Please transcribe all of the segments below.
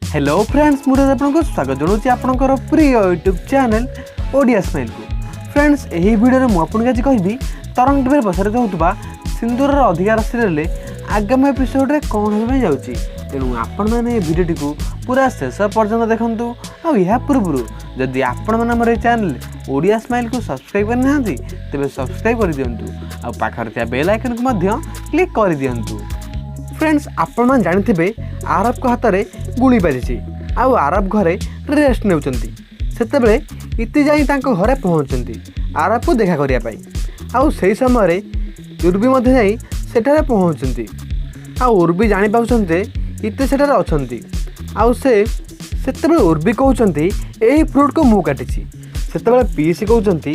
Hello friends, ମୁଁ ରୋଜ ଆପଣଙ୍କୁ ସ୍ୱାଗତ ଜଣାଉଛି ଆପଣଙ୍କର ପ୍ରିୟ ୟୁଟ୍ୟୁବ୍ ଚ୍ୟାନେଲ୍ ଓଡ଼ିଆ ସ୍ମାଇଲ୍କୁ। ଫ୍ରେଣ୍ଡସ୍, ଏହି ଭିଡ଼ିଓରେ ମୁଁ ଆପଣଙ୍କୁ ଆଜି କହିବି ତରଙ୍ଗ ଟିଭିରେ ପ୍ରସାରିତ ହେଉଥିବା ସିନ୍ଦୁରର ଅଧିକାର ସିରିଏଲରେ ଆଗାମୀ ଏପିସୋଡ଼ରେ କ'ଣ ହେବା ପାଇଁ ଯାଉଛି। ତେଣୁ ଆପଣମାନେ ଏ ଭିଡ଼ିଓଟିକୁ ପୁରା ଶେଷ ପର୍ଯ୍ୟନ୍ତ ଦେଖନ୍ତୁ। ଆଉ ଏହା ପୂର୍ବରୁ ଯଦି ଆପଣମାନେ ଆମର ଏହି ଚ୍ୟାନେଲ୍ ଓଡ଼ିଆ ସ୍ମାଇଲ୍କୁ ସବସ୍କ୍ରାଇବ୍ କରିନାହାନ୍ତି, ତେବେ ସବସ୍କ୍ରାଇବ୍ କରିଦିଅନ୍ତୁ ଆଉ ପାଖରେ ଥିବା ବେଲ୍ ଆଇକନ୍କୁ ମଧ୍ୟ କ୍ଲିକ୍ କରିଦିଅନ୍ତୁ। ଫ୍ରେଣ୍ଡସ୍, ଆପଣମାନେ ଜାଣିଥିବେ ଆରବଙ୍କ ହାତରେ ଗୁଳି ବାଜିଛି ଆଉ ଆରବ ଘରେ ରେଷ୍ଟ ନେଉଛନ୍ତି। ସେତେବେଳେ ଇତି ଯାଇ ତାଙ୍କ ଘରେ ପହଞ୍ଚନ୍ତି ଆରବକୁ ଦେଖା କରିବା ପାଇଁ। ଆଉ ସେହି ସମୟରେ ଉର୍ବି ମଧ୍ୟ ଯାଇ ସେଠାରେ ପହଞ୍ଚନ୍ତି। ଆଉ ଉର୍ବି ଜାଣିପାରୁଛନ୍ତି ଯେ ଇତି ସେଠାରେ ଅଛନ୍ତି। ଆଉ ସେ ସେତେବେଳେ ଉର୍ବି କହୁଛନ୍ତି, "ଏହି ଫ୍ରୁଟ୍କୁ ମୁଁ କାଟିଛି।" ସେତେବେଳେ ପିଇସି କହୁଛନ୍ତି,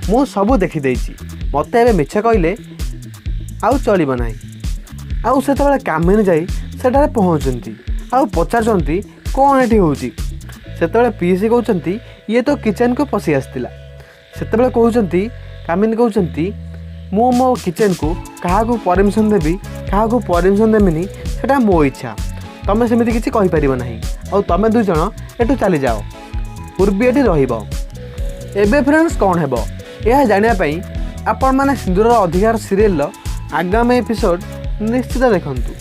"ମୁଁ ସବୁ ଦେଖିଦେଇଛି, ମୋତେ ଏବେ ମିଛ କହିଲେ ଆଉ ଚଳିବ ନାହିଁ।" ଆଉ ସେତେବେଳେ କାମିନୀ ଯାଇ ସେଠାରେ ପହଞ୍ଚନ୍ତି ଆଉ ପଚାରୁଛନ୍ତି, "କ'ଣ ଏଠି ହେଉଛି?" ସେତେବେଳେ ପିଇସି କହୁଛନ୍ତି, "ଇଏ ତ କିଚେନ୍କୁ ପଶି ଆସିଥିଲା।" ସେତେବେଳେ କହୁଛନ୍ତି, କାମିନୀ କହୁଛନ୍ତି, "ମୁଁ ମୋ କିଚେନ୍କୁ କାହାକୁ ପରମିସନ୍ ଦେବି, କାହାକୁ ପରମିସନ୍ ଦେବିନି, ସେଇଟା ମୋ ଇଚ୍ଛା। ତମେ ସେମିତି କିଛି କହିପାରିବ ନାହିଁ। ଆଉ ତମେ ଦୁଇ ଜଣ ଏଠୁ ଚାଲିଯାଅ, ଉର୍ବି ଏଠି ରହିବ।" ଏବେ ଫ୍ରେଣ୍ଡସ୍, କ'ଣ ହେବ ଏହା ଜାଣିବା ପାଇଁ ଆପଣମାନେ ସିନ୍ଦୁରର ଅଧିକାର ସିରିଏଲର ଆଗାମୀ ଏପିସୋଡ଼ ନିଶ୍ଚିତ ଦେଖନ୍ତୁ।